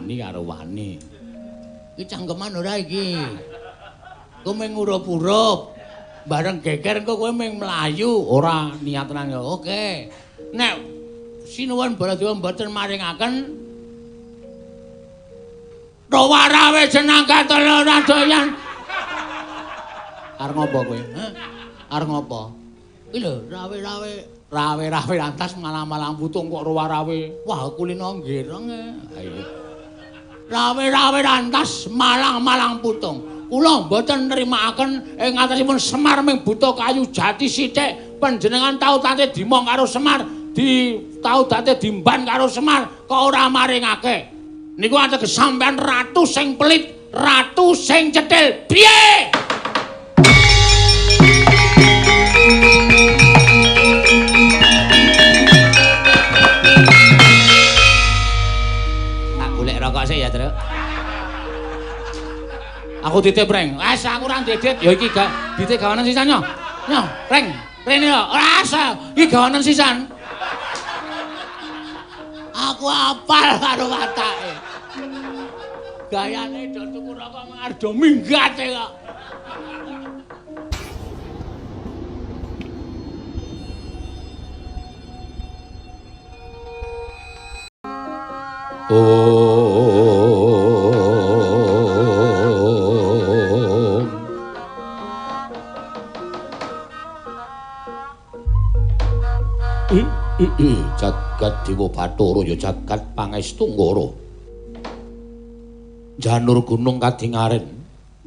Wani karo wani. Iki cangkeman ora iki? Kowe mung ngurup-urup. Bareng geger engko kowe mung mlayu, ora niat tenan ya. Oke. Nek Sinuwun Baladewa mboten maringaken Rawarawe jenang gatel ora doyan. Arep ngopo kowe? Hah? Arep ngopo? Iki lho, rawe-rawe, rawe-rawe lantas malang-malang putung kok rawe-rawe. Wah, kulino nggereng. Ayo. Rawe-rawe lantas malang-malang putung. Kula mboten nrimakaken ing atasipun Semar ming buta kayu jati sithik. Panjenengan tau tate dimong karo Semar, di tau tate dimban karo Semar, kok ora maringake. Niku ateges sampean ratu sing pelit, ratu sing cethil. Piye? Tak golek rokok sik ya, Truk. Aku titip, Reng. Wes aku ora ndedit. Ya iki gak ditip gawanen sisan yo. Yo, Reng. Rene yo. Ora asa. Iki gawanen sisan. Aku apal karo watake. Gayane do tuku rokok ardo minggat kok. Jagat Dewa Bathara ya jagat Pangestu Nggara. Janur gunung kadingaren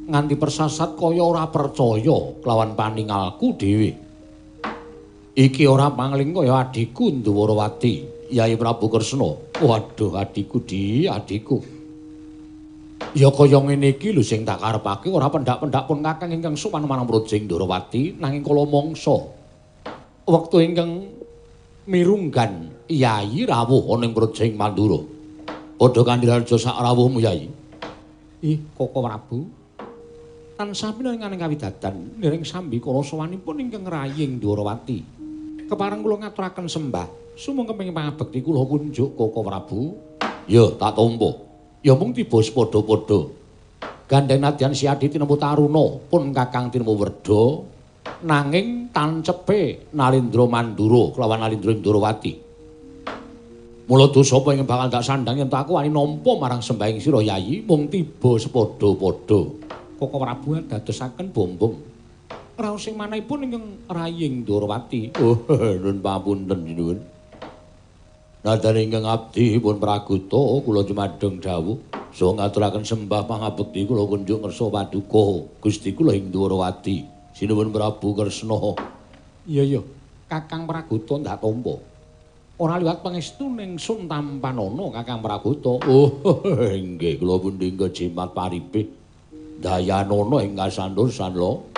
nganti persasat kaya ora percaya kelawan paningalku dhewe. Iki ora pangling kaya adhiku Ndwarawati, Yai Prabu Kresna. Waduh adhiku di, adhiku. Ya kaya ngene iki lho sing tak karepake ora pendak-pendak pun kakang ingkang sowan marang Brojing Ndwarawati nanging kala mangsa wektu ingkang mirunggan Yai rawuh ana ing Brojing Mandura. Padha kandhiraja sak rawuhmu Yai. Ih, Koko Prabu. Tansah pinangan kawidadan niring sambikala sowanipun ingkang raying Ndwarawati. Kepareng kula ngaturaken sembah sumangga kepengin pangabekti kula kunjuk Koko Prabu. Ya, tak tampa. Ya mung tiba sepadha-padha. Gandeng nadyan Siadi tinemu Taruna pun Kakang tinemu Werda nanging tancepe Nalindra Mandura kelawan Nalindra Ndwarawati. Mula dosa apa ingkang bakal tak sandhang yen aku wani nampa marang sembahing sira Yayi mung tiba sepadha-padha. Koko Prabu dadosaken bombong. Raos sing manahipun ingkang raying Ndwarawati. Oh, nuwun pamunten sinuwun. Nadyan ingkang abdi pun praguta kula jumadeng dawuh saha ngaturaken sembah pangabekti kula kunjuk ngersa paduka Gusti kula ing Ndwarawati. Sinuwun Prabu Kresna. Iya iya, Kakang Praguta ndak tampa. Ora liwat pangestu ning sun tampanana Kakang Praguta. Oh, inggih kula pundi jimat paripe. Dayanana ing kasantosan lho.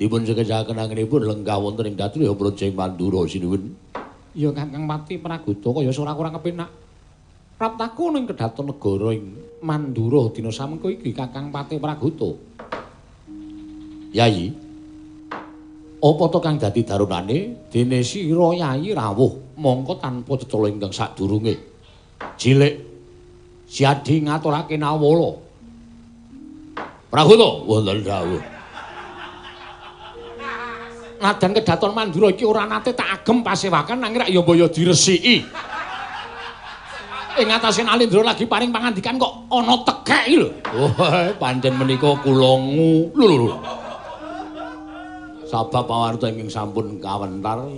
Dipun sekecaken anginipun lenggah wonten ing Datriya Brojing Mandura sinuwun. Ya Kakang Pati Praguta kaya ora kurang kepenak. Praptaku ning kedaton negara ing Mandura dina samengko iki Kakang Pati Praguta. Yayi, apa to kang dadi darunane dene sira Yayi rawuh mongko tanpa cecala ingkang sadurunge. Cilik Siadi ngaturake nawala. Praguta wonten dawuh. Nadyan kedaton Mandura iki ora nate tak agem pasewakan nanging rak ya mbaya diresiki. Ing atase Nalindra lagi paring pangandikan kok ana tekek iki lho. Oh, pancen menika kula ngu. Lho lho. Sabab pawarta ingkang sampun kawentar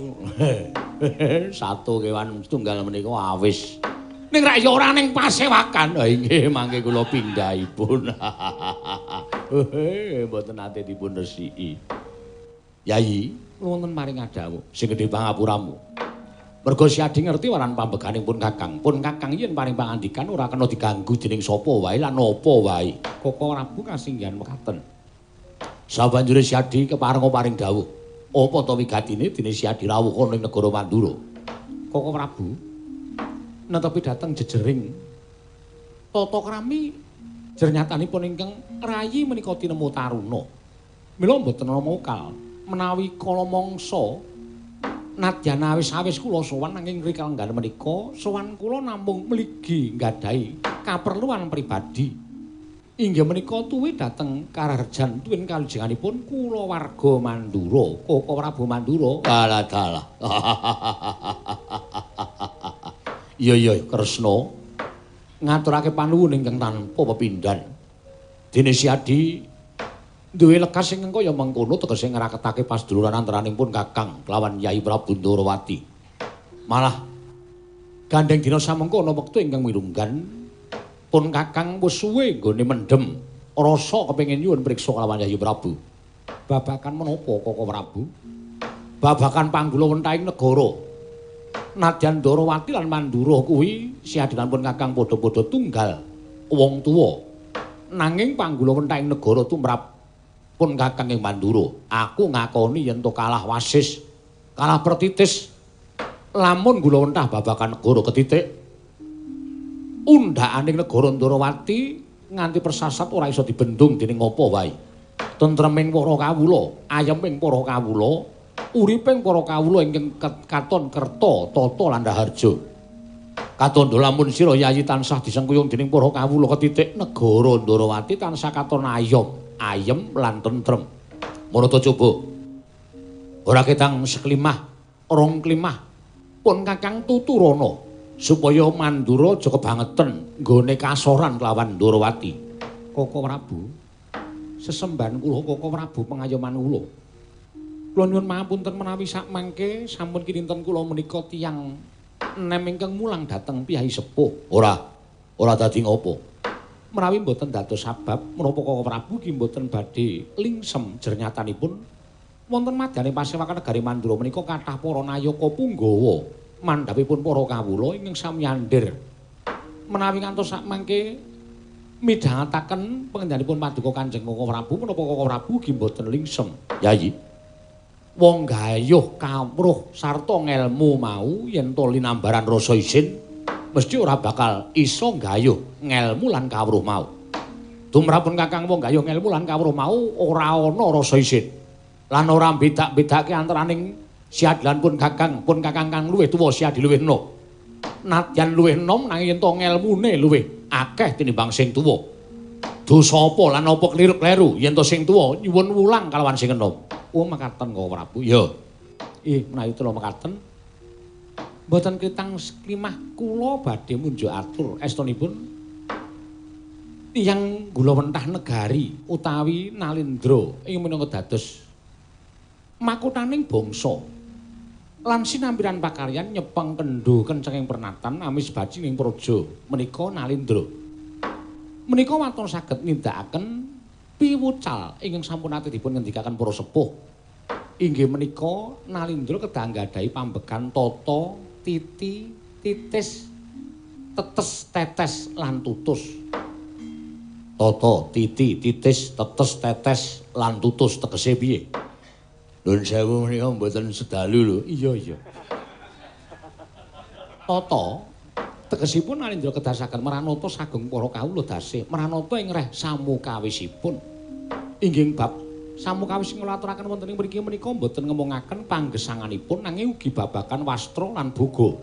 satu kewan setunggal menika awis. Ning rak ya ora ning pasewakan. Ha inggih mangke kula pindhahipun. Mboten nate dipun resiki. Yayi, wonten maring adawuh sing gedhe pangapuramu. Merga Siadi ngerti waran pambeganing pun Kakang. Pun Kakang yen paring pangandikan ora kena diganggu dening sapa wae lan apa wae. Koko Prabu kasinggihan mekaten. Sabanjure Siadi keparenga paring dawuh. Apa ta wigatine dene Siadi rawuh ana ing negara Mandura? Koko Prabu netepi dhateng jejering tata krami jernyatanipun ingkang rayi menika tinemu Taruna. Mila mboten ana mokal menawi kala mangsa nadyan awis-awis kula sowan nanging mriki kalenggan menika sowan kula namung mligi nggadahi Kaperluan pribadi. Inggih menika tuwi dhateng karaharjan tuwin kalujenganipun kulawarga Mandura, Koko Prabu Mandura. Alah dalah. Iya iya Kresna ngaturake panuwun ingkang tanpa pepindhan. Dene Siadi duwe lekas ingkang kaya mengkono tegese ngraketake pasduluran antaraning pun Kakang kelawan Yai Prabu Ndorowati. Malah gandeng dina samengko ana wektu ingkang mirunggan pun Kakang wis suwe nggone mendhem rasa kepengin nyuwun priksa kelawan Yai Prabu. Babakan menapa Koko Prabu? Babakan panggula wentahing negara. Nadyan Ndorowati lan Mandura kuwi Siadi lan pun Kakang padha-padha tunggal wong tuwa. Nanging panggula wentahing negara tumrap pun Kakang ing Mandura. Aku ngakoni yen to kalah wasis, kalah pertitis. Lamun gula wentah babakan negara ketitik, undhakaning negara Ndorowati nganti persasat ora iso dibendung dening apa wae. Tentreming para kawula, ayeming para kawula, uriping para kawula ingkang katon kerta, tata lan raharja. Katandha lamun sira Yayi tansah disengkuyung dening para kawula ketitik, negara Ndorowati tansah katon ayom, ayem lan tentrem. Marata coba. Ora ketang seklimah, rong klimah pun Kakang tuturana supaya Mandura aja kebangeten nggone kasoran kelawan Ndorowati. Koko Prabu, sesembahan kula Koko Prabu pengayoman kula. Kula nyuwun mahapunten menawi sakmangke sampun kinten kula menika tiyang enem ingkang mulang dhateng piyai sepuh. Ora, ora dadi ngopo. Menawi mboten dados sabab menapa Koko Prabu ki mboten badhe lingsem jernyatanipun wonten madyane pasewakan negari Mandura menika kathah para nayaka punggawa mandhapipun para kawula ingkang sami andhir. Menawi ngantos sakmangke midhangetaken pangendhanipun paduka Kanjeng Koko Prabu menapa Koko Prabu ki mboten lingsem. Yayi, wong gayuh kawruh sarta ngelmu mau yen to linambaran rasa isin mesti ora bakal iso gayuh ngelmu lan kawruh mau. Tumrapun Kakang wong gayuh ngelmu lan kawruh mau ora ana rasa isin. Lan ora bedak-bedake antaraning Siadi lan pun Kakang kang luwih tuwa Siadi luwih enom. Nadyan luwih enom nanging yen to ngelmune luwih akeh tinimbang sing tuwa. Dosa apa lan apa kliru-kleru yen to sing tuwa nyuwun wulang kalawan sing enom. Oh mekaten Koko Prabu. Ya. Ih menawi kula mekaten mboten ketang seklimah kula badhe munjuk atur estunipun tiyang gula wentah negari utawi Nalindra ing minangka dados makuthaning bangsa lan sinampiran pakaryan nyepeng kendho kencenging pernatan amis bajining praja menika Nalindra. Menika waton saged nindakaken piwucal ingkang sampun nate dipun ngendikaken para sepuh. Inggih menika Nalindra kedah nggadahi pambegan tata, titi, titis, tetes, tetes lan tutus. Tata, titi, titis, tetes, tetes lan tutus tegese piye? Nuwun sewu menika mboten sedalu lho. Iya iya. Tata tegesipun Nalindra kedah saged mranata sagung para kawula dasih, mranata ing reh samukawisipun. Inggih bab samukawis nglaturaken wonten ing mriki menika mboten ngemongaken panggesanganipun nanging ugi babagan wastra lan boga.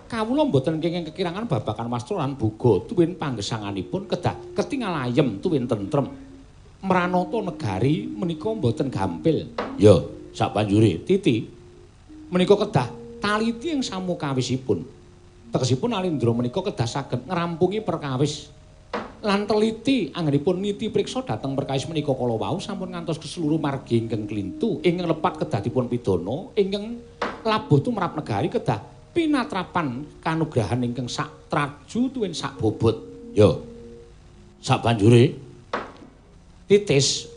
Kawula mboten kenging kekirangan babagan wastra lan boga tuwin panggesanganipun kedah ketingal ayem tuwin tentrem. Mranata negari menika mboten gampil. Ya, sabanjure titi menika kedah taliti ing samukawisipun. Tegesipun Nalindra menika kedah saged ngrampungi perkawis lan teliti anggenipun niti priksa dhateng perkawis menika kala wau sampun ngantos keseluruh margi ingkang klintu ingkang lepat kedah dipun pidana ingkang labuh tumrap negari kedah pinatrapan kanugrahan ingkang sak traju tuwin sak bobot. Ya. Sabanjure titis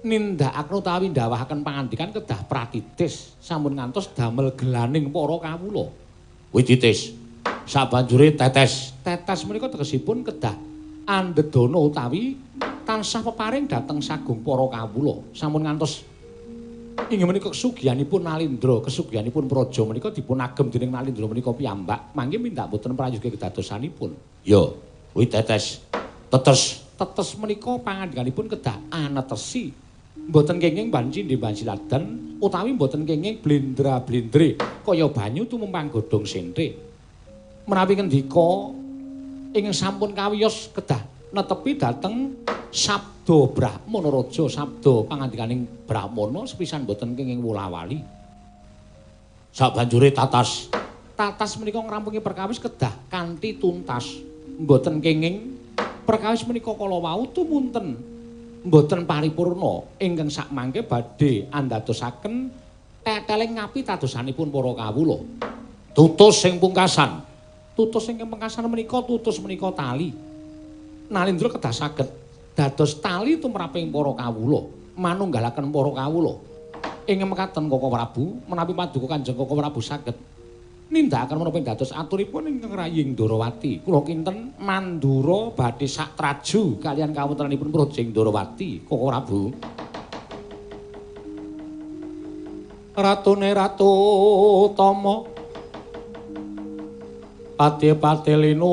nindakaken utawi ndawahaken pangandikan kedah pratitis sampun ngantos damel gelaning para kawula. Kuwi titis. Sabanjure tetes. Tetes menika tegesipun kedah andedana utawi tansah peparing dhateng sagung para kawula. Sampun ngantos inggih menika kesugihanipun Nalindra, kesugihanipun praja menika dipun agem dening Nalindra menika piyambak mangke mindak boten prayoga kedadosanipun. Ya, kuwi tetes. Tetes. Tetes menika pangandikanipun kedah anetesi. Mboten kenging banci ndhe banci ladan utawi mboten kenging blendra-blendre kaya banyu tumempang godhong senthe. Menawi ngendika Ingkang sampun kawiyos kedah netepi dhateng sabda Brahmana Raja, sabda pangandikaning Brahmana sepisan boten kenging wolawali. Sabanjure tatas. Tatas menika ngrampungi perkawis kedah kanthi tuntas. Mboten kenging perkawis menika kala wau tumunten mboten paripurna ingkang sakmangke badhe andadosaken teteling ngapitadosanipun para kawula. Tutus sing pungkasan. Tutus ingkang pungkasan menika tutus menika tali. Nalindra kedah saged dados tali tumraping para kawula, manunggalaken para kawula. Ing mekaten Koko Prabu, menawi paduka Kanjeng Koko Prabu saged nindakaken menapa ing dados aturipun ingkang Raying Ndorowati. Kula kinten mandura badhe satraju kaliyan kawontenanipun Projeng Ndorowati, Koko Prabu. Ratune Ratu Tama pati-pati lino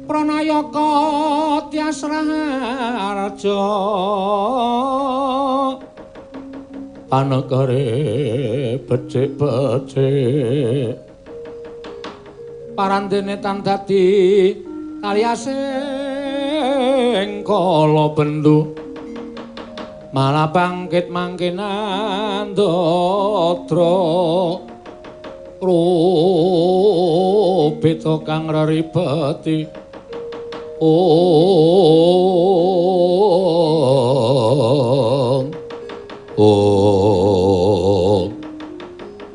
Pranayaka Tyas Raharja panegare becik-becik parandene tan dadi kaliasing kala bendu malah bangkit mangke nandadra rubita kang reribeti. Om Om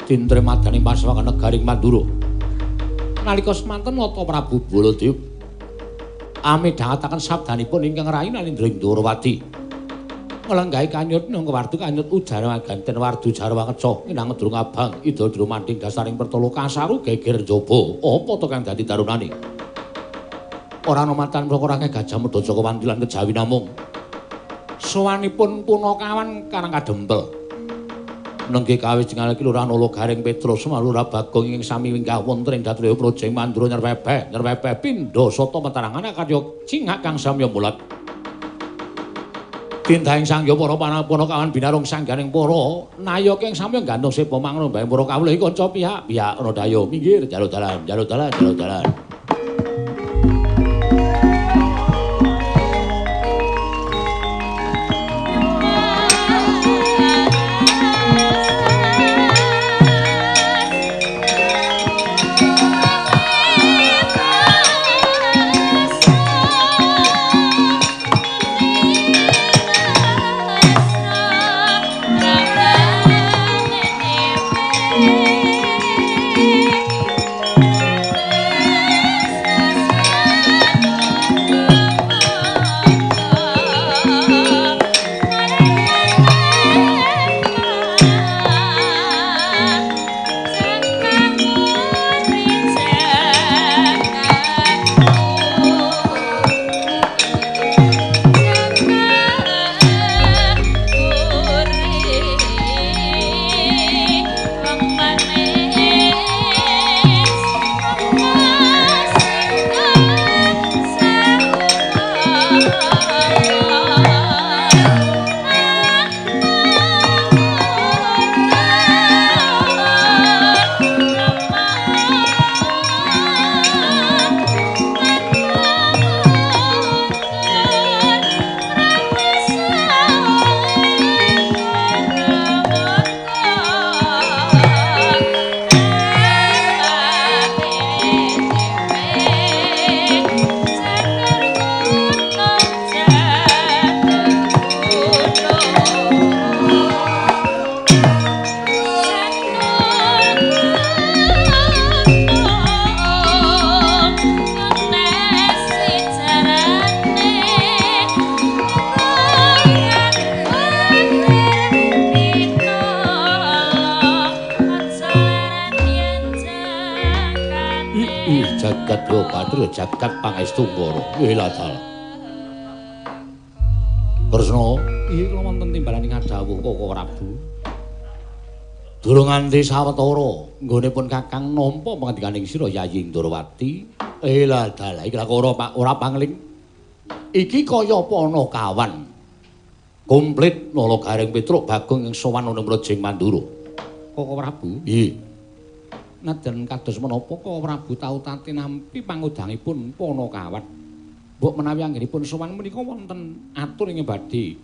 Tintre madani paswakan negaring Mandura. Nalika semanten Nata Prabu Baladewa amidhangetaken sabdanipun ingkang rayi Nalindra Ndorowati. Nglenggahi kanyut nang wardu kanyut ujara ganten wardu jarwa keca inang ngedrung abang ida drumanding dasaring pertolo kasaru geger njaba. Apa to kang dadi darunane? Ora ana matan perkara akeh Gajah Mada Jaka Wandilan kejawi namung sowanipun punakawan karang kadempel. Nenggih kawis jengal Lurah Nala Gareng Petrus Lurah Bagong ing sami winggah wonten ing Datraya Projeng Mandura nyerpepeh nyerpepeh pindha sata metarangan karya cingak kang samya mulat. Tindahing sangya para panakawan binarung sangganing para nayaka ing samya gantung sepa mangrung bae para kawula iki kanca pihak pihak ana dayo minggir jaluk dalan jaluk dalan jaluk dalan. Jagat yo patri jagat pangestu ngoro. Lha dalah. Kresna, iki kula wonten timbalane ngadhawuh Koko Prabu. Durung nganti sawetara nggonipun Kakang nampa pangandikaning sira Yayi Ndorowati. Lha dalah iki lak ora pangling. Iki kaya ana kawan. Komplit Nala Gareng Petruk Bagong ing sowan ana Mrejing Mandura. Koko Prabu. Nggih. Najan kados menapa Koko Prabu tau tate nampi pangudangipun Panakawan. Mbok menawi anggenipun sowan menika wonten atur ing badhe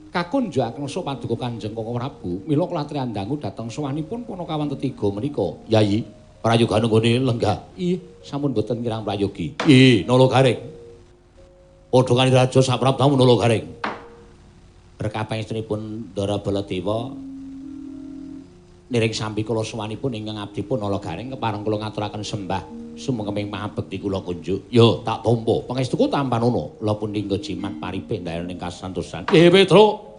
kakunjukaken rasa paduka Kanjeng Koko Prabu. Mila kula aturi dhateng sowanipun Panakawan tetiga menika. Yayi, prayoga nunggone lenggah. Ih, sampun boten kirang prayogi. Ih, Nala Gareng. Padha kali raja saprabdamu Nala Gareng. Berkah pangestunipun Ndara Baladewa niring sambi kula sowanipun ingkang abdipun Nala Gareng kepareng kula ngaturaken sembah sumengkeming mahabekti kula kunjuk. Yo, tak tampa. Pangestuku tampanono. Kula pundi nggo jimat paripih ndayoning kasantosan. Petro.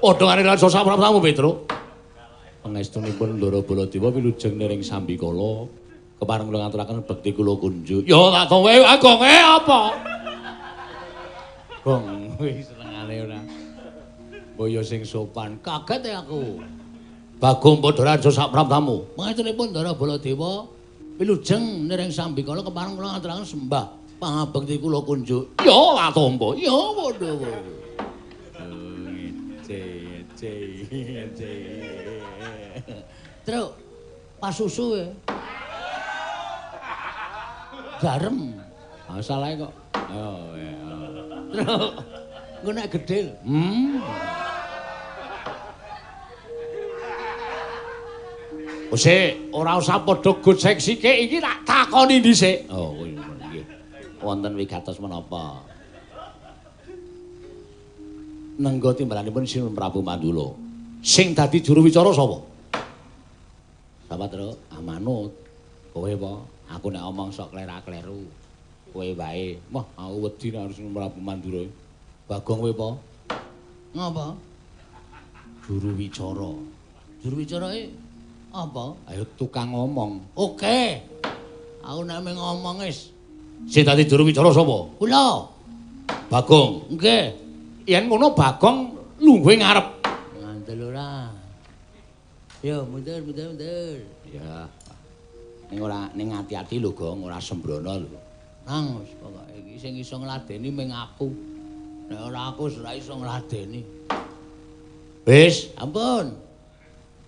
Padha karo raja saprabdamu Petro. Pangestunipun Ndara Baladewa wilujeng niring sambi kula kepareng kula ngaturaken bekti kula kunjuk. Yo, tak tampa. Agung, apa? Gong, wis senengane ora. Boyo sing sopan, kaget ya aku. Bagong padha raja saprabdamu. Pangestunipun Ndara Baladewa wilujeng niring sambikala kepareng kula ngaturaken sembah pangabekti kula kunjuk. Ya tak tampa. Ya padha padha. Ngece ngece ngece. Truk pasusu e. Garam. Masalahe kok. Oh ya. Truk engko nek gedhe lho. Sik, ora usah padha gocek sike iki tak takoni dhisik. Oh, nggih. Wonten wigatos menapa? Nenggo timbalanipun Sinuwun Prabu Mandula. Sing dadi juru wicara sapa? Sapa, Truk? Amanut. Kowe apa? Aku nek omong sok klera-kleru. Kowe wae. Wah, aku wedi nek Sinuwun Prabu Mandura. Bagong kowe apa? Ngapa? Juru wicara. Juru wicarae apa? Ayo tukang ngomong. Oke. Aku nek ngomong wis. Sing dadi juru wicara sapa? Kula. Bagong. Nggih. Yen ngono Bagong lungguhe ngarep. Ngandel ora. Yo mundur mundur mundur. Ya. Ning ora ning ati-ati lho, Gong, ora sembrono lho. Nang wis pokoke iki sing iso ngladeni ming aku. Nek ora aku ora iso ngladeni. Wis, ampun.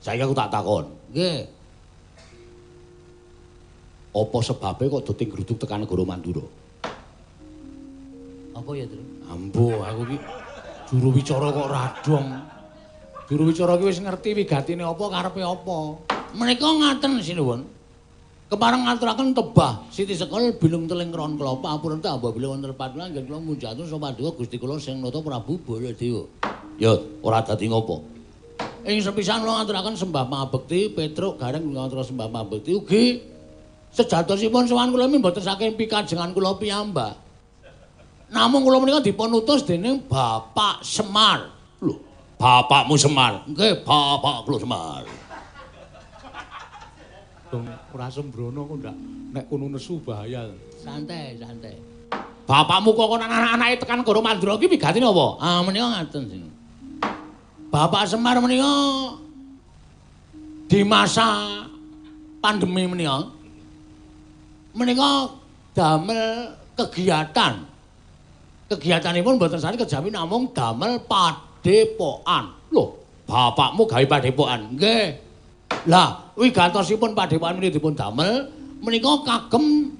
Saiki aku tak takon. Nggih. Apa sebabe kok do tingruduk tekan negara Mandura? Apa ya, Tru? Ambo, aku iki juru wicara kok radong. Juru wicara iki wis ngerti wigatine apa, karepe apa. Menika ngaten sinuwun. Kepareng ngaturaken tebah siti sekol bilung teling ron klopa apurenta apabila wonten lepat kula nggih kula munjatur sapa paduka Gusti kula sing nata Prabu Baladewa. Ya, ora dadi ngopo. Ing sepisan kula ngaturaken sembah pangabekti Petruk Gareng kula ngaturaken sembah pangabekti ugi sejatosipun sowan kula mboten saking pikajengan kula piyambak. Namung kula menika dipun utus dening Bapak Semar. Lho, bapakmu Semar? Nggih, bapak kula Semar. Dong ora sembrono kok ndak nek kono nesu bahaya. Santai, santai. Bapakmu kok kon anak-anake tekan negara Mandura iki wigatine apa? Ah menika ngaten sing. Bapak Semar menika di masa pandemi menika menika damel kegiatan. Kegiatanipun mboten sane kejawi namung damel padepokan. Lho, bapakmu gawe padepokan? Nggih. Lah, wigatosipun padepokan menika dipun damel menika kagem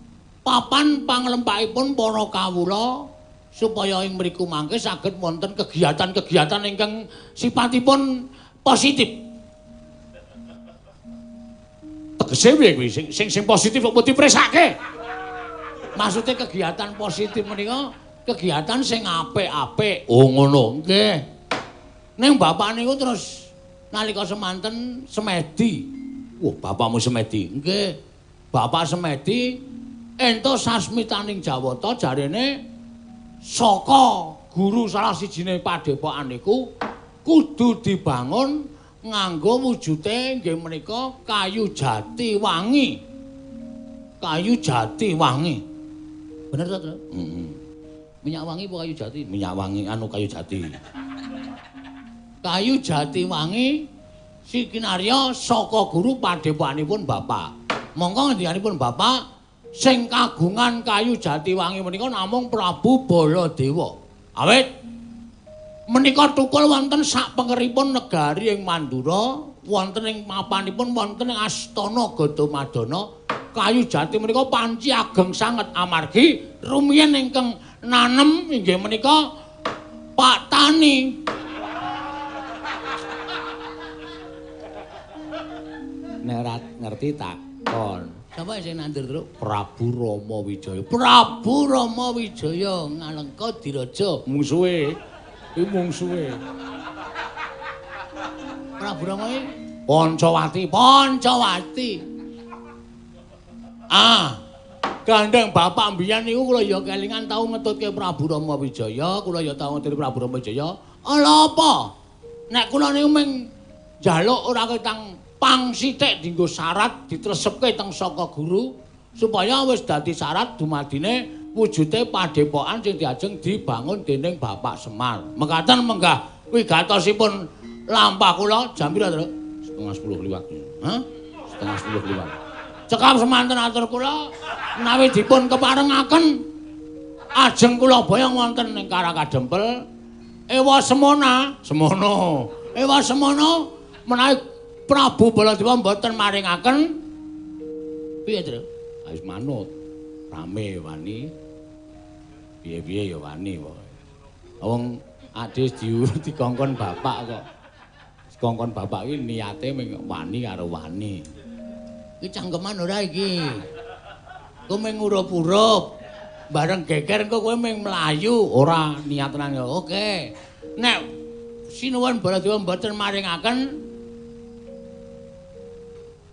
papan panglempahipun para kawula supaya ing mriku mangke saged wonten kegiatan-kegiatan ingkang sipatipun positif. Tegese piye kuwi? Sing positif kok dipresake? Maksude kegiatan positif menika kegiatan sing apik-apik. Oh ngono. Nggih. Ning bapak niku terus nalika semanten semedi. Wah, bapakmu semedi? Nggih. Bapak semedi entuk sasmitaning Jawata jarene saka guru salah sijine padepokan niku kudu dibangun nganggo wujute nggih menika kayu jati wangi. Kayu jati wangi. Bener to, Tru? Heeh. Minyak wangi apa kayu jati? Minyak wangi anu kayu jati. Kayu jati wangi sikinarya saka guru padepokanipun bapak. Mongko ngendikanipun bapak sing kagungan kayu jati wangi menika namung Prabu Baladewa. Awit menika tukul wonten sak pengeripun negari ing Mandura Wonten ing mapanipun wonten ing Astana Gadamadana. Kayu jati menika panci ageng sanget amargi rumiyin ingkang nanem inggih menika Pak Tani. Nek ora ngerti takon. Sapa sing nandur, Truk? Prabu Rama Wijaya. Prabu Rama Wijaya Ngalengka Diraja. Mungsuhe. Iki mungsuhe. Prabu Rama iki Pancawati, Pancawati. Ah, gandeng bapak mbiyen niku kula ya kelingan tau ngetutke Prabu Rama Wijaya, kula ya tau ngetutke Prabu Rama Wijaya. Ala apa? Nek kula niku mung njaluk ora ketang pang sithik dienggo syarat ditresepke teng saka guru supaya wis dadi syarat dumadine wujude padepokan sing diajeng dibangun dening Bapak Semar. Mekaten menggah wigatosipun lampah kula jam pira, Truk? 9:30 liwat. Hah? 9:30 liwat. Cekap semanten atur kula menawi dipun keparengaken ajeng kula boyong wonten ing Karangkadempel. Ewa semana, semono. Ewa semono menawi Prabu Baladewa mboten maringaken piye, Truk? Wis manut. Rame wani. Piye-piye ya wani pokoke. Wong adis dikongkon bapak kok. Dikongkon bapak iki niate mung wani karo wani. Iki cangkeman ora iki. Kowe mung urup-urup. Bareng geger engko kowe mung mlayu. Ora niat tenan. Oke. Nek Sinuwun Baladewa mboten maringaken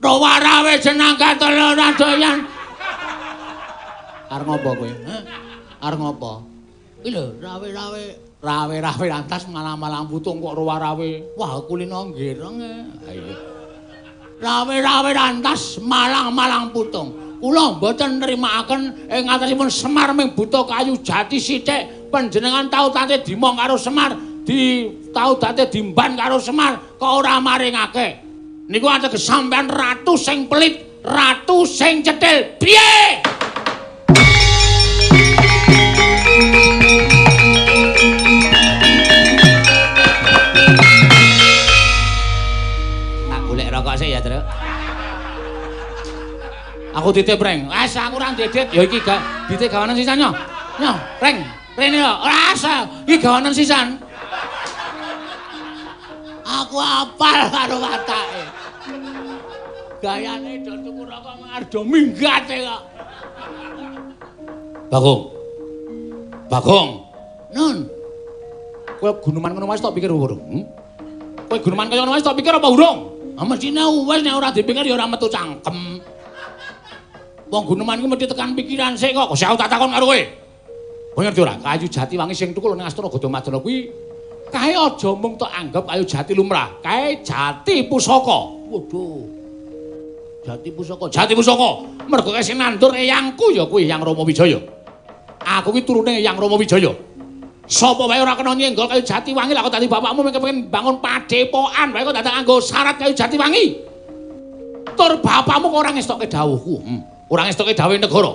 Rawarawe jenang katon ora doyan. Arep ngopo kowe? Hah? Arep ngopo? Iki lho, rawe-rawe, rawe-rawe lantas malang-malang putung kok rawarawe. Wah, kulino nggereng. Ayo. Rawe-rawe lantas malang-malang putung. Kula mboten nrimakaken ing atasipun Semar ming buta kayu jati sithik. Panjenengan tau tate dimong karo Semar, di tau tate dimban karo Semar, kok ora maringake. Niku ateges sampean ratu sing pelit, ratu sing cetil. Piye? Tak golek rokok sik ya, Truk. Aku titip, Reng. Wes aku ora ndedit. Ya iki gak ditip gawanen sisan yo. Yo, Reng, rene yo. Ora asal, iki gawanen sisan. Aku apal karo watake. Gayane do tuku rokok ardo minggate kok. Bagong. Bagong. Nun. Kowe guneman ngono wae tok pikir urung? Kowe guneman kaya ngono wae tok pikir apa urung? Ah mestine wis nek ora dipikir ya ora metu cangkem. Wong guneman iku mesti tekan pikiran sik kok. Kok aku tak takon karo kowe. Kowe ngerti ora? Kayu jati wangi sing tukul ning Astana Gadamadana kuwi kae aja mung tok anggap kayu jati lumrah, kae jati pusaka. Waduh. Jati pusaka, jati pusaka. Mergo kae sing nandur eyangku ya kuwi Eyang Rama Wijaya. Aku ki turune Eyang Rama Wijaya. Sapa wae ora kena nyenggol kayu jati wangi lah kok dadi bapakmu mung kepengin bangun padepokan wae kok dadak nganggo syarat kayu jati wangi. Tur bapakmu kok ora ngestokke dawuhku. Ora ngestokke dawuhe negara.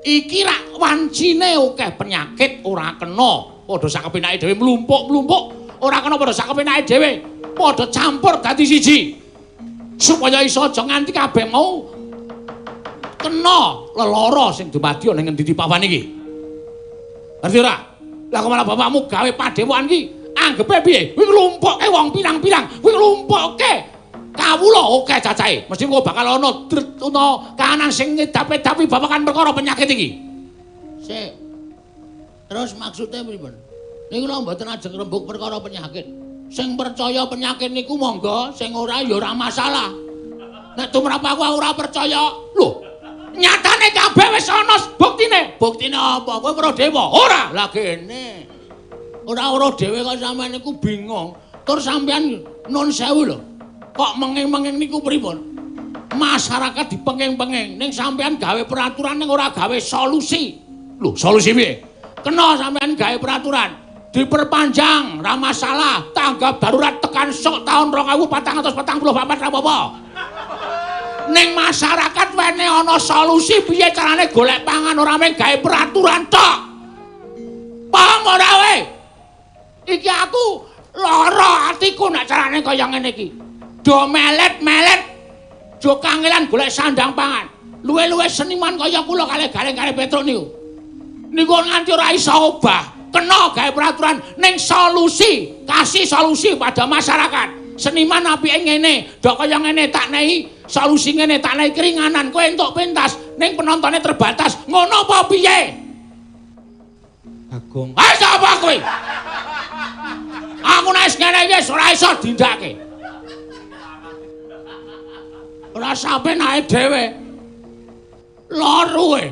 Iki rak wancine akeh penyakit ora kena. Padha sak kepenake dhewe mlumpuk-mlumpuk, ora kena padha sak kepenake dhewe, padha campur dadi siji. Supaya iso aja nganti kabeh mau kena lelara sing dumadi ana ing ngendi papan iki. Ngerti ora? Lah kok malah bapakmu gawe padepokan iki anggepe piye? Kuwi nglumpukke wong pirang-pirang, kuwi nglumpukke kawula akeh cacahe. Mesti kok bakal ana kahanan sing ngedapi-dapi babagan perkara penyakit iki. Sik. Terus maksudnya pripun? Niku lho mboten ajeng rembug perkara penyakit. Sing percaya penyakit niku monggo, sing ora ya ora masalah. Nek tumrap aku ora percaya. Lho, nyatane kabeh wis ana buktine. Buktine apa? Kowe weruh dewa? Ora. Lah kene. Ora weruh dhewe kok sampean niku bingung. Tur sampean nun sewu lho. Kok menging-menging niku pripun? Masyarakat dipenging-penging, ning sampean gawe peraturan ning ora gawe solusi. Lho, solusi piye? Kena sampean gawe peraturan, diperpanjang, ra masalah, tanggap darurat tekan sok tahun 2444 ra apa-apa. Ning masyarakat wene ana solusi piye carane golek pangan ora mung gawe peraturan tok. Paham ora kowe? Iki aku lara atiku nek carane kaya ngene iki. Do melet-melet. Jo kangelan golek sandang pangan. Luwe-luwe seniman kaya kula kalih Gareng kalih Petruk niku. Niku nganti ora iso obah. Kena gawe peraturan ning solusi, kasih solusi pada masyarakat. Seniman apike ngene, dok kaya ngene tak nei solusi ngene, tak nei keringanan, kowe entuk pentas ning penontonnya terbatas. Ngono apa piye? Bagong. Ah sapa kowe? Aku nek ngene iki wis ora iso dindake. Ora sampe nae dhewe. Loro e.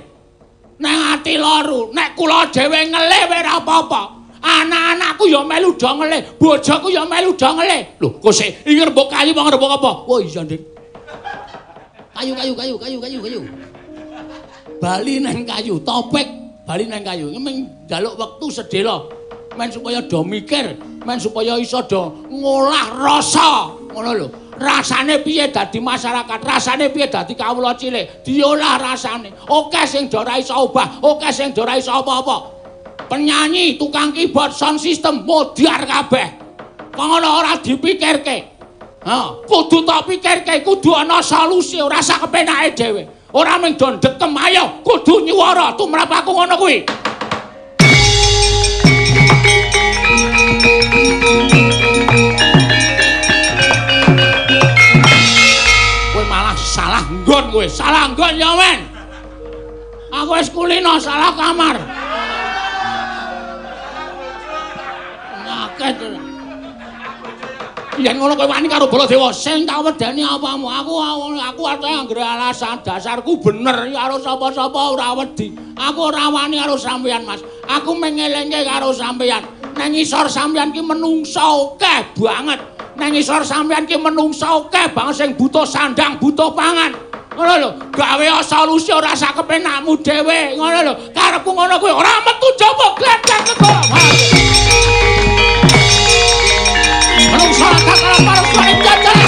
Nang ati loro, nek kula dhewe ngelih ora apa-apa. Anak-anakku ya melu do ngelih, bojoku ya melu do ngelih. Lho, kok sik iki rembug kayu apa rembug apa? Wah, iya, Dik. Kayu kayu kayu kayu kayu kayu. Bali nang kayu, topik bali nang kayu. Ming njaluk wektu sedhela. Men supaya do mikir, men supaya iso do ngolah rasa. Ngono lho. Rasane piye dadi masyarakat, rasane piye dadi kawula cilik, diolah rasane. Oke sing do ora iso obah, oke sing do ora iso apa-apa. Penyanyi, tukang keyboard, sound system modar kabeh. Kok ngono ora dipikirke. Ha, kudu tok pikirke, kudu ana solusi, ora sak kepenake dhewe. Ora mung do ndekem, ayo kudu nyuwara tumrap aku ngono kuwi. Kowe malah salah nggon kowe, salah nggon ya men. Aku wis kulino salah kamar. Ngakeh. Yen ngono kowe wani karo Baladewa, sing tak wedeni apamu? Aku ate anggere alasan dasarku bener karo sapa-sapa ora wedi. Aku ora wani karo sampeyan, Mas. Aku mengelingke karo sampeyan. Nang ngisor sampeyan ki menungsa akeh banget. Nang ngisor sampeyan ki menungsa akeh banget sing butuh sandang, butuh pangan. Ngono lho, gawe solusi ora sak kepenakmu dhewe, ngono lho. Karepku ngono kuwi ora metu jaba gledek kok. Menungsa tak kalah pareng suara jajar.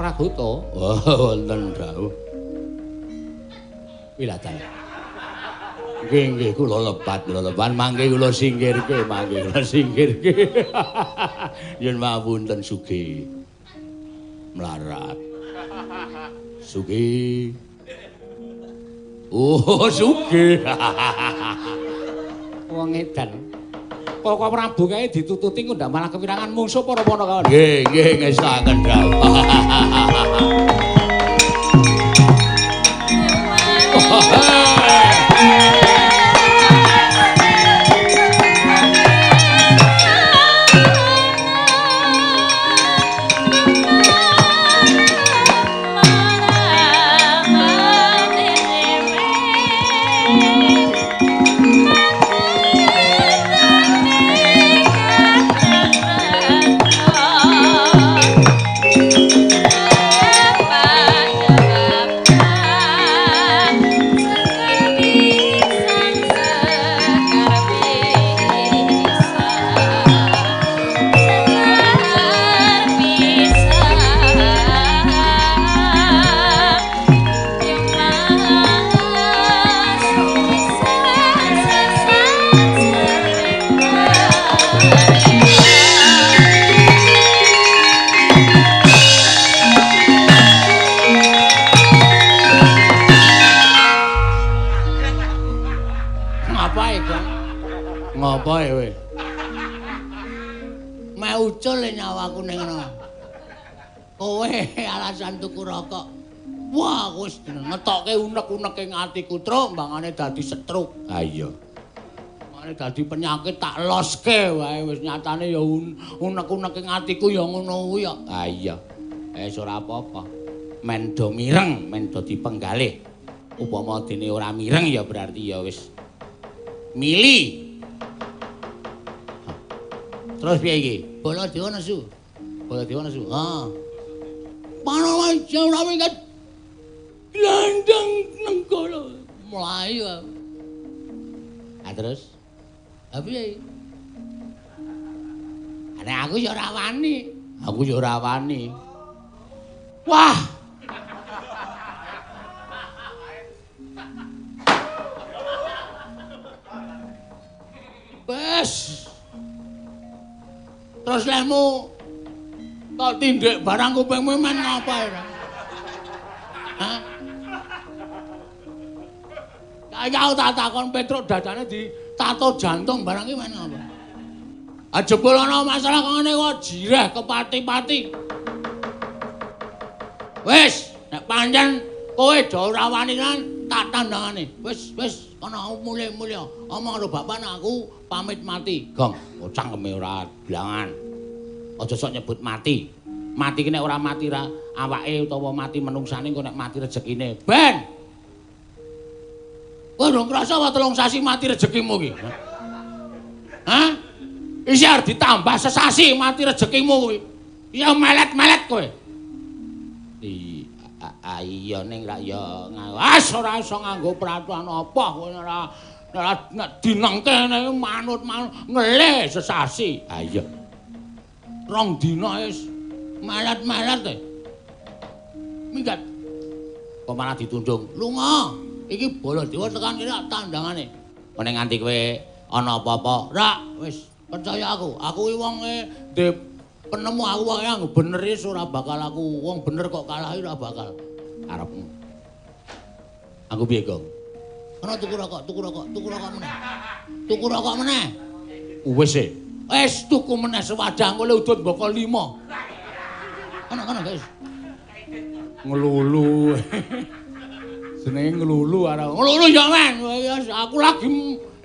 Pragoto, wonten dawuh. Wilatan. Nggih nggih kula lepat, kula lepat mangke kula singkirke, mangke kula singkirke. Yen mapunten sugih. Melarat. Sugih. Oh, sugih. Wong edan. Kok Prabu kae ditututi kok ndak malah kewirangan mungsuh para Panakawan. Nggih, nggih ngestokaken dawuh. Ngopo kowe? Meh ucul nyawaku ning ngono. Kowe alasan tuku rokok. Wah, wis ngetokke unek-unek ing atiku, Truk, mbangane dadi stroke. Ha iya. Mbangane dadi penyakit tak loske wae wis nyatane ya unek-unek ing atiku ya ngono kuwi ya. Ha iya. Wis ora apa-apa. Men do mireng, men do dipenggalih. Upama dene ora mireng ya berarti ya wis mili. Terus piye iki? Baladewa nesu. Baladewa nesu. Ha. Panawan ora minggat. Glandang nenggala mlayu. Ha terus? Ha piye? Nek aku ya ora wani. Aku ya ora wani. Wah. Wes. Terus lehmu tok tindik barang kupingmu men ngapa ora? Hah? Saiki aku tak takon Petruk dadane ditato jantung barang iki men ngapa? Ah jebul ana masalah kok ngene kok jireh kepati-pati. Wis, nek pancen kowe do ora wani kan tak tandangane. Wis, wis kono mulih-mulih. Omong karo bapak nek aku pamit mati. Gong, cangkeme ora blangan. Aja sok nyebut mati. Mati ki nek ora mati ra awake utawa mati menungsane engko nek mati rezekine. Ben. Kowe durung krasa apa 3 sasi mati rezekimu ki? Hah? Isih arep ditambah sesasi mati rezekimu kuwi. Ya melet-melet kowe. Iya ning ra ya ngawas ora iso nganggo peraturan apa kowe ora nek dinengke manut-manut ngelih sesasi. Ha iya. 2 dina wis melet-melet e. Minggat. Kok malah ditundung. Lunga. Iki Baladewa tekan kene tandangane. Kene nganti kowe ana apa-apa. Ra wis percaya aku. Aku iki wonge ndek penemu aku wong yang bener wis ora bakal aku wong bener kok kalah ora bakal. Karepmu. Aku piye, Gong? Ana tuku rokok, tuku rokok, tuku rokok meneh. Tuku rokok meneh. Wis e. Wis tuku meneh sewadah engko le udut mboko 5. Ana kono, guys. Ngelulu. Jenenge ngelulu arep. Ngelulu ya, men. Aku lagi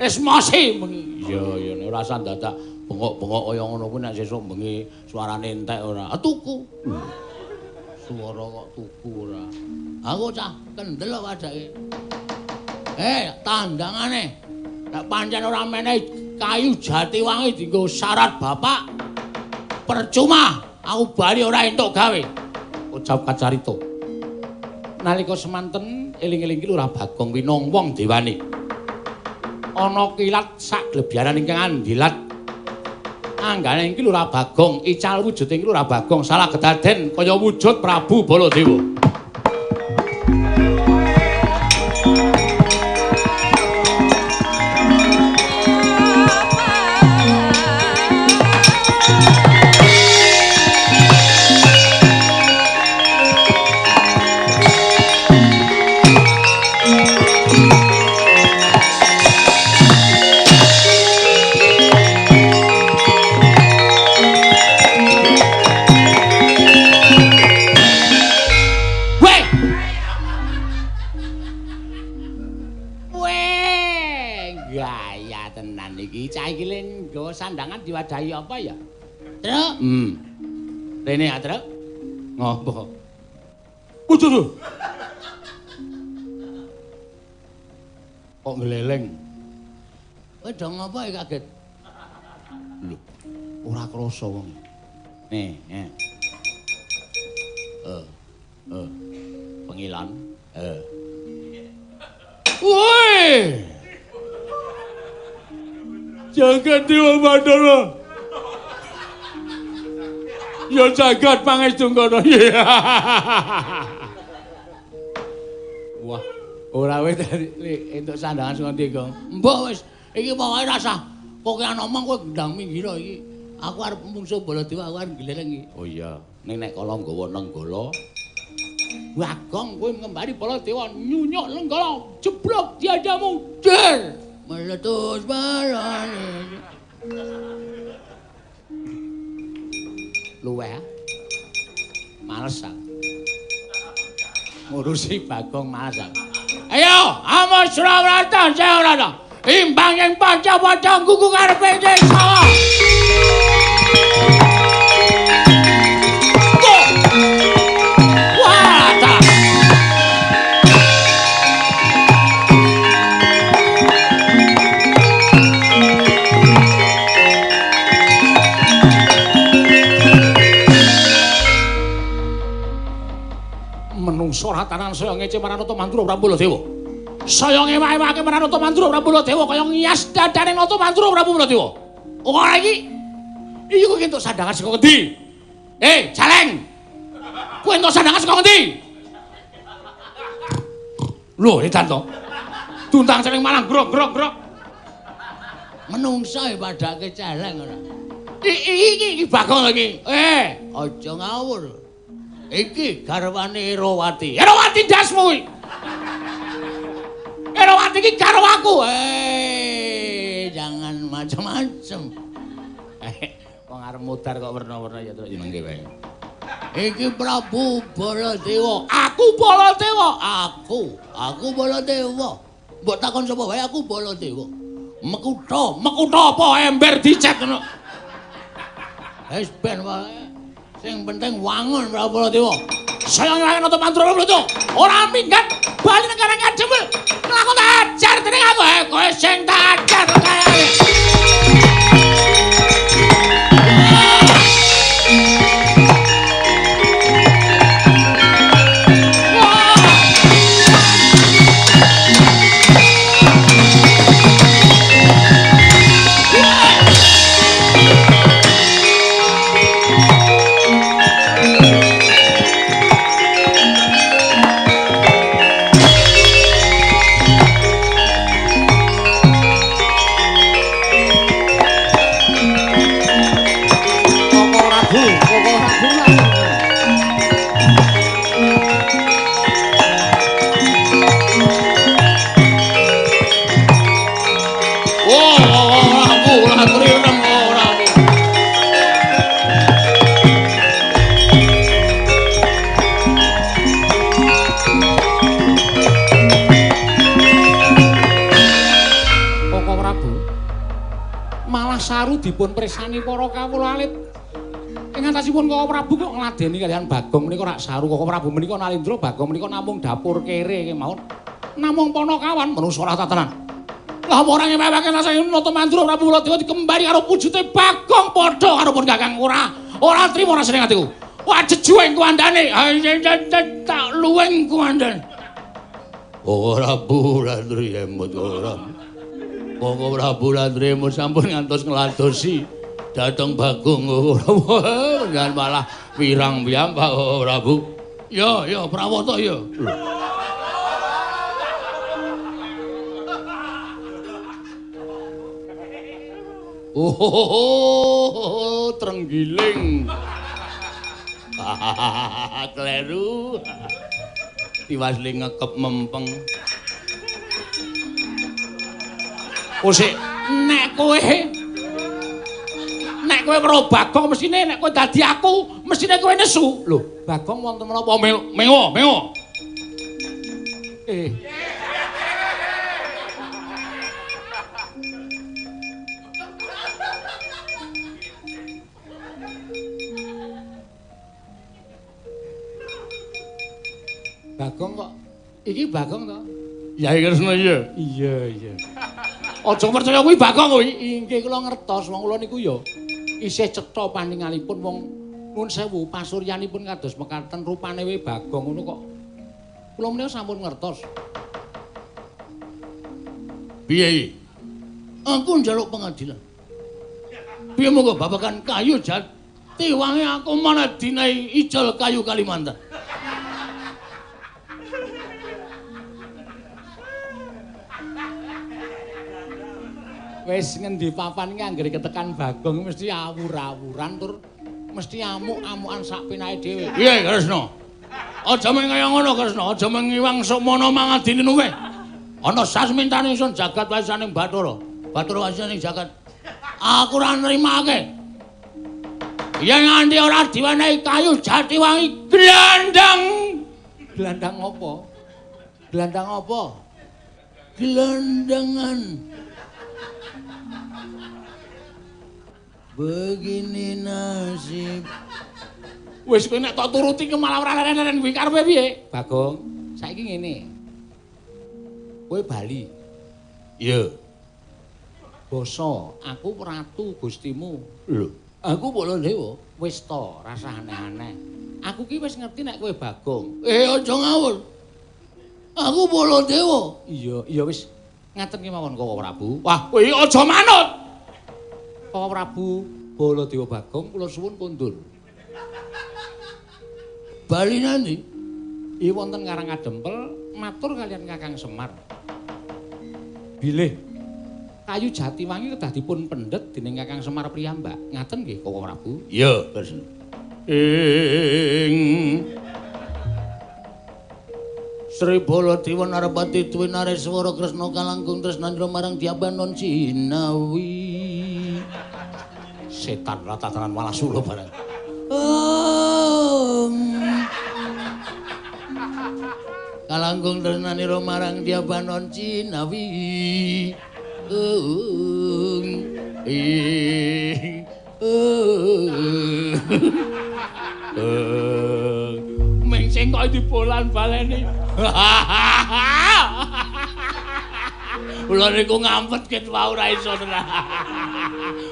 esmosi bengi. Iya, iya nek ora usah dadak bengok-bengok kaya ngono kuwi nek sesuk bengi suarane entek ora. Tuku. Suara kok tuku ora. Aku cah kendel kok wadake. Tandangane. Nek pancen ora menehi kayu jati wangi dienggo syarat bapak. Percuma aku bali ora entuk gawe. Ucap kacarita. Nalika semanten eling-eling ki Lurah Bagong winong wong dewane. Ana kilat sak glebyaran ingkang andilat. Anggane iki Lurah Bagong, ical wujude iki Lurah Bagong salah kedaden kaya wujud Prabu Baladewa. Sandangan diwadahi apa ya? Truk. Rene ya, Truk. Ngopo? Waduh. Kok ngleleng? Kowe do ngopo iki kaget? Lho, ora krasa wong. Nih, nih. Pengilan. Woi! Jagat Dewa Bathara. Ya jagat pangestu kono. Wah, ora wis entuk sandangan saka ndi, Gong? Mbok wis, iki pokoke rasah kokean omong kowe gendang minggir iki. Aku arep mungsuh Baladewa, aku arep gleleng iki. Oh iya, ning nek kala nggawa Nenggala. Bagong kowe ngembari Baladewa nyunyuk Nenggala, jeblok diadamu. Der. Meletus balane. Luweh. Males aku. Ngurusi Bagong males aku. Ayo, amo Surawarta Jayarata. Imbang ing panca-panca nggugu karepe desa. Menungso ratanan saya ngece marang Nata Mandura Prabu Baladewa. Saya ngewake-wake marang Nata Mandura Prabu Baladewa kaya ngias dadane Nata Mandura Prabu Baladewa. Ora iki. Iki kok entuk sandangan saka ngendi? Caleng. Kowe entuk sandangan saka ngendi? Lho, edan to. Tuntang celeng malang grok grok grok. Menungsa e padake celeng ora. Iki iki Bagong iki. Eh, aja ngawur. Iki garwane Erawati. Erawati ndasmu kuwi. Erawati iki garwaku. Eh, jangan macem-macem. Wong arep mudhar kok werna-werna ya terus jenenge wae. Iki Prabu Baladewa. Aku Baladewa. Aku Baladewa. Mbok takon sapa wae aku Baladewa. Mekutha, mekutha apa ember dicet ngono. Wis ben wae. Sing penting wangun Prabu Baladewa. Saya nyuwun nata mantra Baladewa. Ora minggat bali nang Karang Adem. Aku tak ajar dening aku. Kowe sing tak ajar kaya. Dipun presani para kawula alit. Ing atasipun Koko Prabu kok ngladeni kaliyan Bagong menika rak saru. Koko Prabu menika nalindra, Bagong menika namung dapur kere kemawon. Namung panakawan manungsa ora tatanan. Lah apa ora ngewewake rasane nata mandura Prabu Baladewa dikembari karo wujute Bagong padha karo pun Kakang ora. Ora trima rasane atiku. Wah jejuweng kuwandane. Tak luweng kuwandane. Ora Prabu Landri emut ora. Koko Prabu Landremo sampun ngantos ngladosi dhateng Bagong ora ngan malah wirang piyambak Prabu. Ya ya Prawata ya. Oh, trenggiling. Kleru. Tiwas le ngekep mempeng. Kosik nek kowe weruh Bagong mesine nek kowe dadi aku mesine kowe nesu. Lho, Bagong wonten menapa mengo mengo. Eh. Bagong kok iki Bagong to? Ya Kresna iya. Iya iya. Aja percaya kuwi Bagong kuwi. Inggih kula ngertos wong kula niku ya isih cetha paningalipun wong nuwun sewu pasuryanipun kados mekaten rupane we Bagong ngono kok. Kula menika sampun ngertos. Piye iki? Aku njaluk pengadilan. Piye monggo babagan kayu jati wangi aku mana dinai ijol kayu Kalimantan. Wis ngendi papan iki anggere ketekan Bagong mesti awur-awuran tur mesti amuk-amukan sak penake dhewe. Piye Kresna? Aja mung kaya ngono Kresna, aja mung ngiwang sukmana mangadine luwih. Ana sasmintane ingsun jagat warisaning Bathara. Bathara warisaning jagat. Aku ora nrimake. Yen nganti ora diwenehi kayu jati wangi glandang. Glandang apa? Glandang apa? Glandangan. Begini nasib. Wis kowe nek tok turuti ke malah ora leren-leren kuwi karepe piye? Bagong, saiki ngene. Kowe bali. Iya. Basa, aku ratu Gustimu. Lho, aku Baladewa. Wis to, rasah aneh-aneh. Aku ki wis ngerti nek kowe Bagong. Eh, aja ngawur. Aku Baladewa. Iya, iya wis. Ngaten ki mawon Koko Prabu. Wah, kowe aja manut. Koko Prabu Baladewa Bagong kula suwun kondur. Bali nanti? Iya wonten Karang Adempel matur kalian Kakang Semar. Bilih kayu Jatiwangi kedah dipun pendhet dening Kakang Semar piyambak. Ngaten nggih Koko Prabu? Iya, Kresna. Ing Sri Baladewa Narapati Dwi Nareswara Kresna kalangkung tresnandra marang Dyabanon Jinawi. Setan ratataran walasula barang. Kalangkung tresnanira marang Dyabanon Jinawi. Ming sing kok dibolan baleni. Kula niku ngampet ket wau ora iso tenan.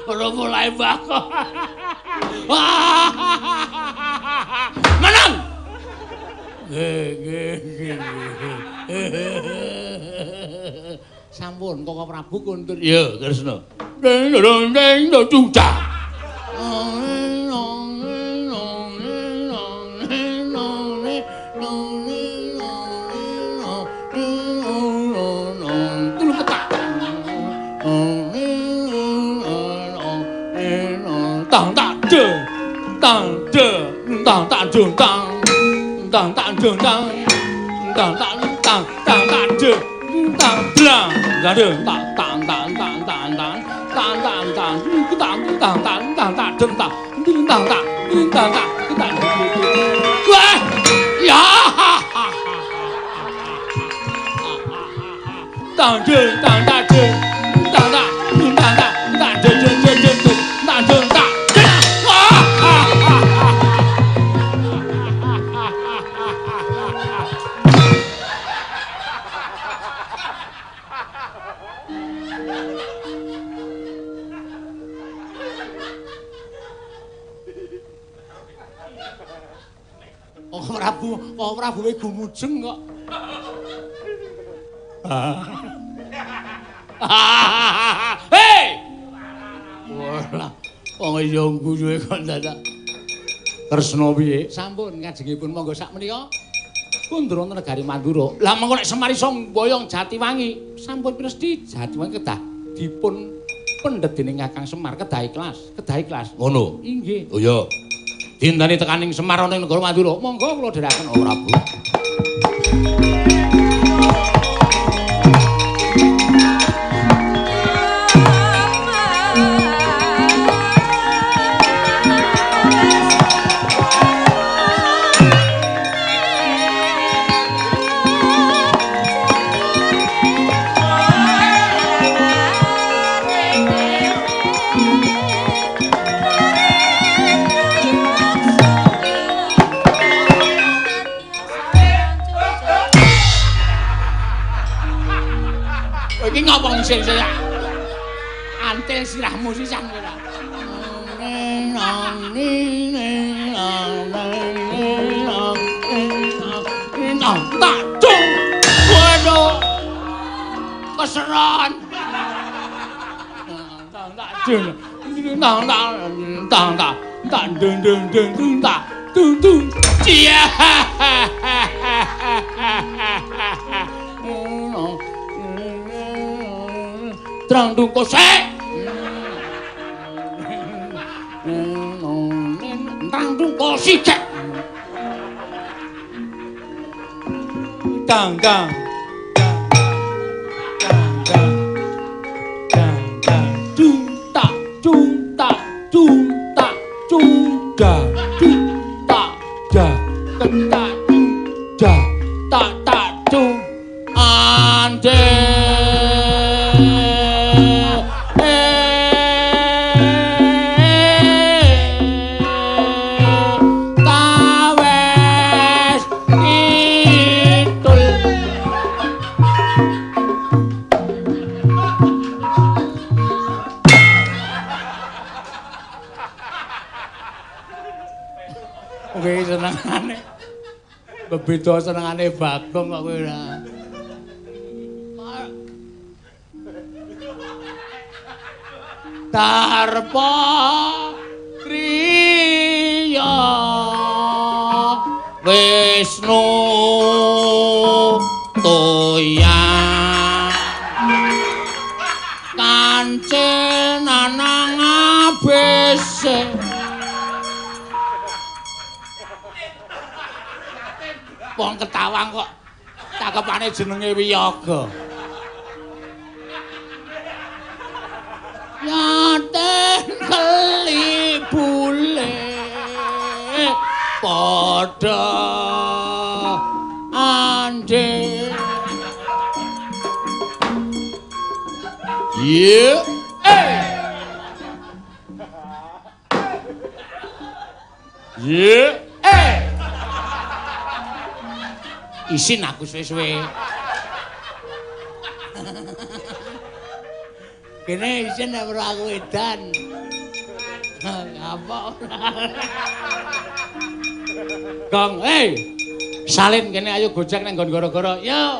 Ora mulai bako. Menang. Nggih, nggih, nggih. Sampun Koko Prabu kundur. Iya, Kresna. Ding dong ding dong dah. Tang tak de, tang de, tang tak de, tang, tang tak de, tang, tang tak tang, tang tak de, tang blang, de, tang tang tang tang tang tang tang tang tang tang tang tang tang tak de, tang, tang tak, tang tak, tang. Wah, ya, tang de, tang tak de, tang tak, tang tak, tang de de de de de, tang de tak. Oh Prabu we gumujeng kok. Hei! Wah, wong iya guyune kok dadak. Kresna piye? Sampun kajengipun monggo sak menika kundur wonten negari Mandura. Lah mengko nek Semar iso mboyong Jatiwangi, sampun pinesti Jatiwangi kedah dipun pendhet dening Kakang Semar, kedah ikhlas, kedah ikhlas. Ngono. Inggih. Oh iya. Dinteni tekaning Semar ana ing negara Mandura. Monggo kula dherekaken oh Prabu. Iki ngapa ngising-ising? Antil sirahmu sisan kowe ta. Tak dung. Waduh. Keseron. Tak tak dung. Tak tak tak tak tak dung dung dung dung tak dung dung. Cia. Trang dung kosek. Trang dung kosek. Tang tang. Tang tang. Tang dung tak dung tak dung tak dung da dung tak da tak dung da tak tak dung ande. Senengane bebeda senengane Bagong kok kowe ora. Darpa kriya Wisnu toya kancil nanang abese. Wong ketawang kok cakepane jenenge Wiyaga. Yaten keli bule padha ande. Ye eh. Ye eh. Isin aku suwe-suwe. Kene isin nek ora aku edan. Ngapa ora. Gong, hey. Salin kene ayo gojek nang nggon gara-gara. Yo.